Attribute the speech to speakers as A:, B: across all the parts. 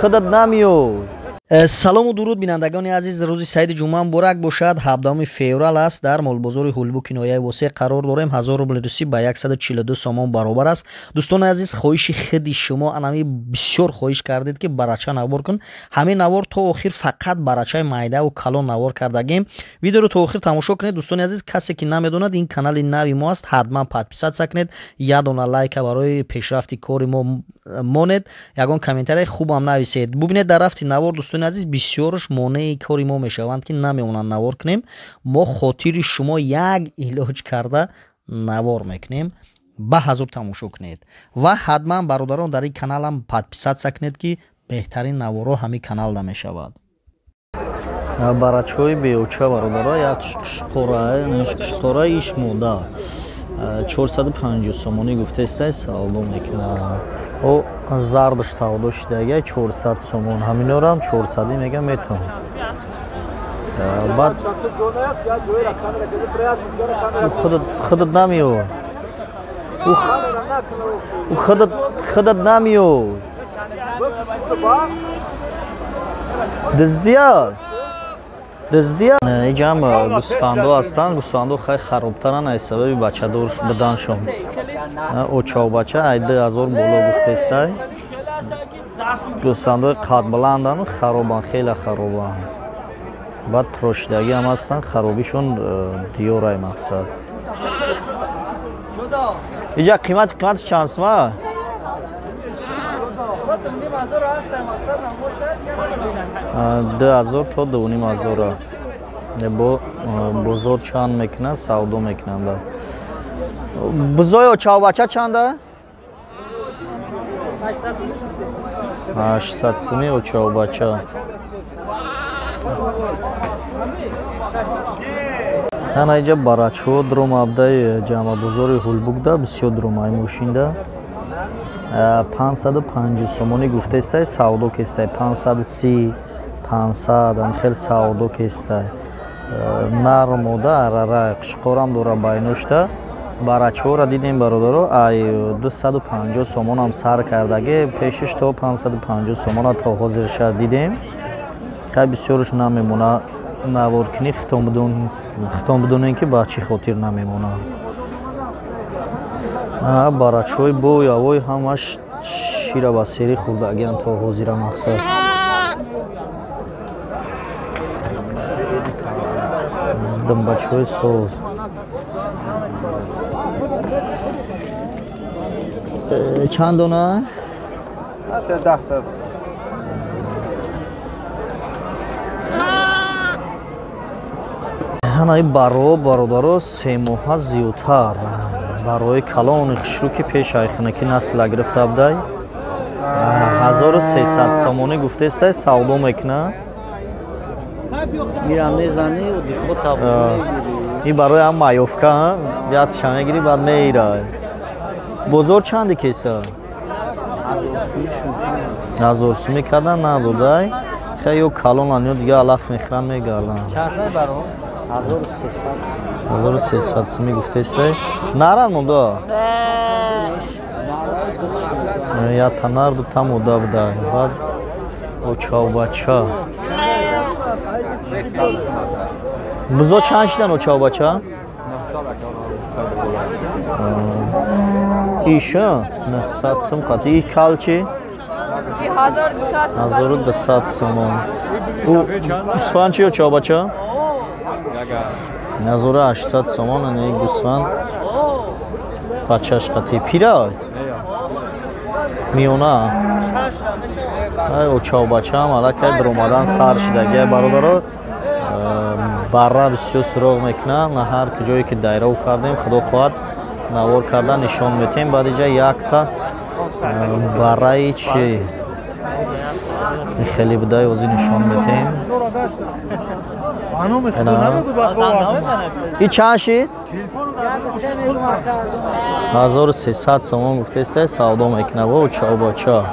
A: Худат намеёй.
B: Салому дуруд, бинандагони азиз. Рӯзи саиди ҷумъа муборак бошад. 17 феврал аст. Дар молбозори Ҳулбуки ноҳияи Восеъ қарор дорем. 1000 рубли русӣ ба 142 сомон баробар аст. Дӯстони азиз, хоҳиши худи шумо анами бисёр хоҳиш кардед, ки барача навор кун. Ҳамин навор то охир фақат барачаи майдаву калон навор кардагем. Видеоро то охир тамошо кунед, дӯстони азиз. Касе ки намедонад, ин канали нави мо аст, ҳатман подписаться кунед, як дона лайка барои пешрафти кори мо монед, ягон комментарияи хубам нависед. Бубинед, дар рафти навор, дӯстони азиз, бисёрш монеи кори мо мешаванд, ки намемонанд навор кунем. Мо хотири шумо як илоҷ карда навор мекунем. Ба ҳазур тамошо кунед ва ҳатман, бародарон, дар ин каналам подписаться кунед, ки беҳтарин наворҳо ҳамин каналда мешавад.
A: Барачаҳои беоча, бародаро, як қишқора иш мода 450 сомонӣ гуфтестай, савдо мекунад. О зардаш савдо шидага 400 сомон. Ҳаминорам 400 мега метавон. Баъд худат намеёй. Худат намеёй. Дуздия? Дуздия? Иҷам гӯсфандо ҳастанд. Гӯсфандо хеле харобтаранд аз сабаби бачадор буданшон. Очавбача ай 2000 боло гуфтестай. Гӯсфандои қадбаландану харобанд, хеле харобанд. Баъд трошидагӣ ҳам ҳастанд, харобишон диёрай мақсад. Иҷа қиматаш чанд сима? 2000 то 2500. Бо бозор чанд мекунад, савдо мекунанд. Бузои очавбача чанда? 800 сими очавбача. Ана иҷа барачҳо дромабдаи ҷамъабозори Ҳулбукда, бисёр дромаи мошинда. 550 сомонӣ гуфтестай, савдо кестай. 530, 500 ам хел савдо кестай. Нар мода арара қишқорам дора байношта. Барачҳоро дидем, бародаро, ай 250 сомонам сар кардаге, пешиш то 550 сомона то ҳозирша дидем. Хай бисёрш намемона наворкунӣ, хитом бидонем, ки ба чӣ хотир намемона. Ана барачҳои боявой ҳамаш шира ба сери хӯрдагиан то ҳозира мақсад. Думбачҳои соз. Чанд дона?
C: 10 таст.
A: Ана баро, бародаро, 3 моҳа зиёдтар. Барои калони хушрӯ, ки пеш айхинаки насла гирифта будай, 1300 сомонӣ гуфтестай, савдо мекунад. Ин барои ҳам маёвка, ятша мегирӣ, баъд меирай. Бозор чанди кеса? 1000 сумӣ кардан надодай. Хай ё калонан, ё дига алаф мехӯран, мегарданд. 1300 сумӣ гуфтестай. Наран монда? Якта нар, дута мода будай. Баъд очавбача. Бузо чанд шидан очавбача? Иша 900 сум қати. И кал чи? 1200 сомон. Ӯ гӯсфанд чи очавбача? 1800 сомон. Ана гӯсфанд бачаш қати. Пира? Миёна? Ай очавбачаам аллакай даромадан сар шидаги. Бародаро, барра бисёр суроғ мекунад. На ҳар ҷое ки дайрав кардем, худо хоҳад, навор карда нишон метем. Баъд иҷа якта барраи чи хеле будай, ҳозир нишон метем. И чанд шид? 1300 сомон гуфтестай, савдо мекунад. Во чавбача.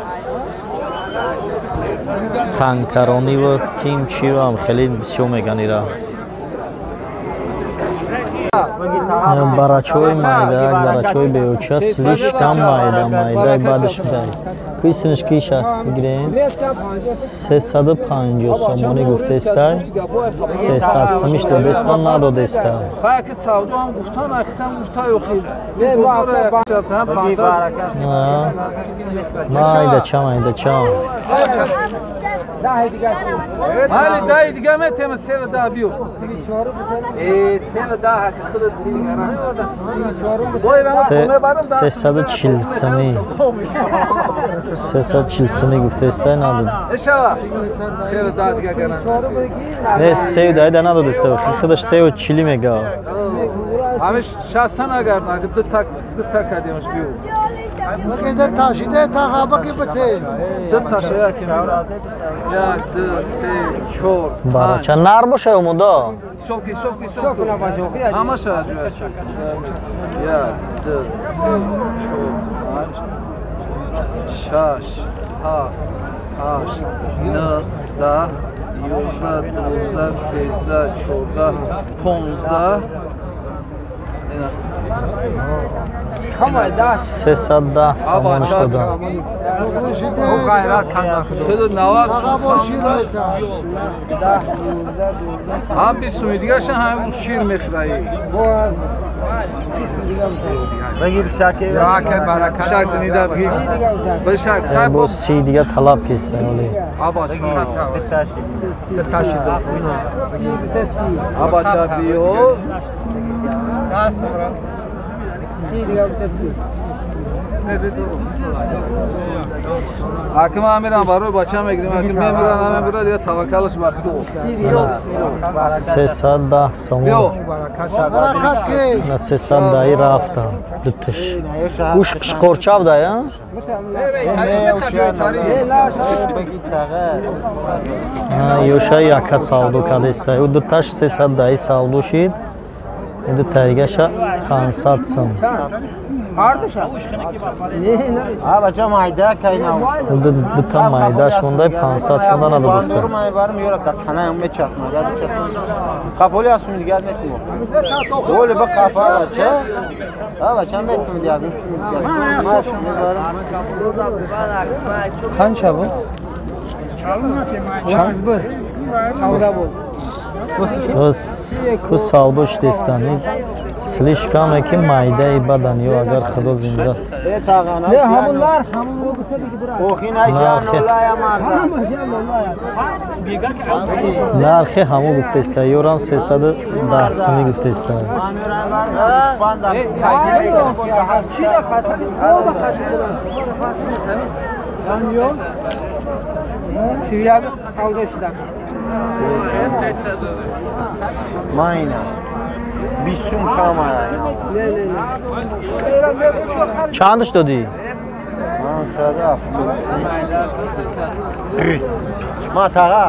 A: Танкарониву ким чивам хеле бисёр меган ира. Барачои майда, барачои беуча, слишком майда, майда бадаш бидай. Куи синишкиша бигирем. 350 сомонӣ гуфтестай. 300 сомиш додеста, надодеста.
C: Хаки савдо ҳам гуфтан, ахтам гуфта ёхи.
A: Майда ча, майда ча.
C: Али дай дига метем сева да биё. Сева да хаки худат дигара.
A: 340 сомӣ. 340 сомӣ гуфтестай, надод. Не, сею даида надодеста, худаш 340 мега.
C: Ҳамиш шастан агар нагӣ ду так кадемаш биё. Ду таша як як ду се чор.
A: Барача нар боша омода.
C: Ҳисоб ки, ҳисоб ки, ҳисоб ки. Ҳамаша ҷояш. Як, ду, се, чор, панҷ, шаш, ҳафт, ҳашт, нӯҳ, 10, 11, 12, 13, 14, 15.
A: 310 сомон шуда.
C: Ҳам 20 суми дигаша ҳам рӯз шир мехӯраӣ. Шак зинида бигир. Бишак хай
A: бо си дига талаб киса оли.
C: Абача биё. Акма амирам барои бача мегирим, акм мемира намемира дига таваккалаш ба Худо.
A: 310 сомон. На 310 рафта дуташ. Уш қишқорчав да, я? Ёша яка савдо кардеста. Ӯ дуташ 310 савдо шид. Ду тайгаша 500 сом. Дута майдаш мондай 500 сомда надодиста.
C: Қанча бу? Чанд?
A: Ку савдо шидестан. Слишком ки майдаи бадан ё агар Худо зинда. Нархи ҳамо гуфтеста, ёрам 310 сомӣ гуфтеста.
D: Майна. Бисум камара.
A: Чандаш додӣ?
D: 570. Ма таға.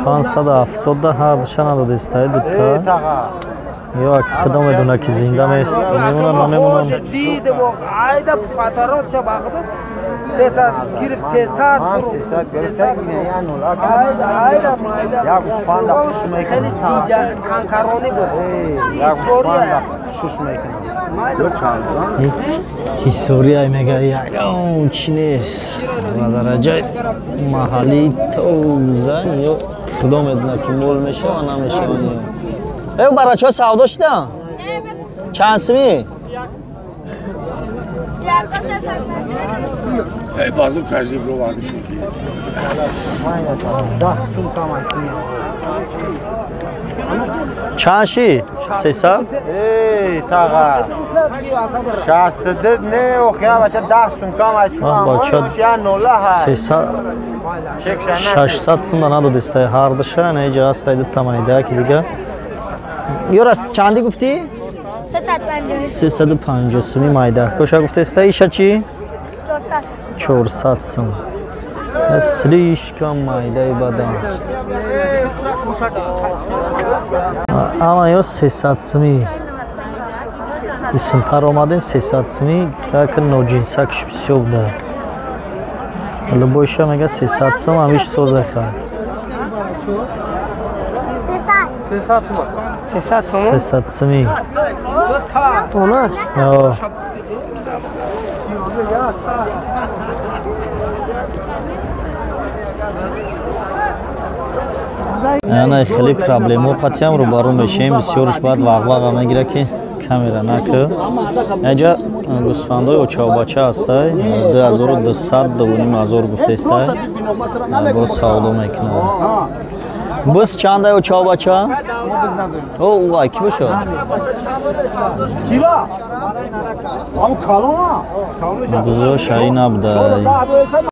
A: 570 да ҳар душа надодистай дута. Ё ак Худо медона ки зинда мемонад намемонад.
E: Айда фатарот ша бахду. 300 гирифт 300 300 айда майда хеле танкаронӣ буд.
A: Ҳисория мега ягон чи нест ба дараҷаи маҳаллии тоза. Ё Худо медона ки мол мешава намешава. Э барачаҳо савдо шида? Чанд симӣ?
F: Базу каждый бровар шуд.
A: Чанд шид? 300?
D: Эй, таға. 62 не, охия бача 10 сум кам ай сум.
A: Бача 300 600 сум надодистай ҳар душа, не иҷа ҳастай дута майда ки дига. Ёрас чанди гуфтӣ?
G: 350.
A: 350 суми майда. Коша гуфтестай иша чӣ? 400 сум. Слишком майдаи бадан. Ана ё 300 суми. Исмтар омадем 300 суми, как ноҷинсак бисёр буда. Любойша мега 300 сум, ҳамиш созаха.
E: 300 сум.
H: 300 сум?
A: 300 суми.
H: Донаш?
A: О. Ана хеле проблемо қатиам рӯбарӯ мешем, бисёрш баъд вағваға мегира ки камера накӯ. Инҷа гӯсфандои очавбача ҳастай, 2200 2500 гуфтестай. Боз савдо мекунад. Бус чандай очавбача? О, уай ки бошад?
D: Кира? Ам калона?
A: Бузо шаи набудай.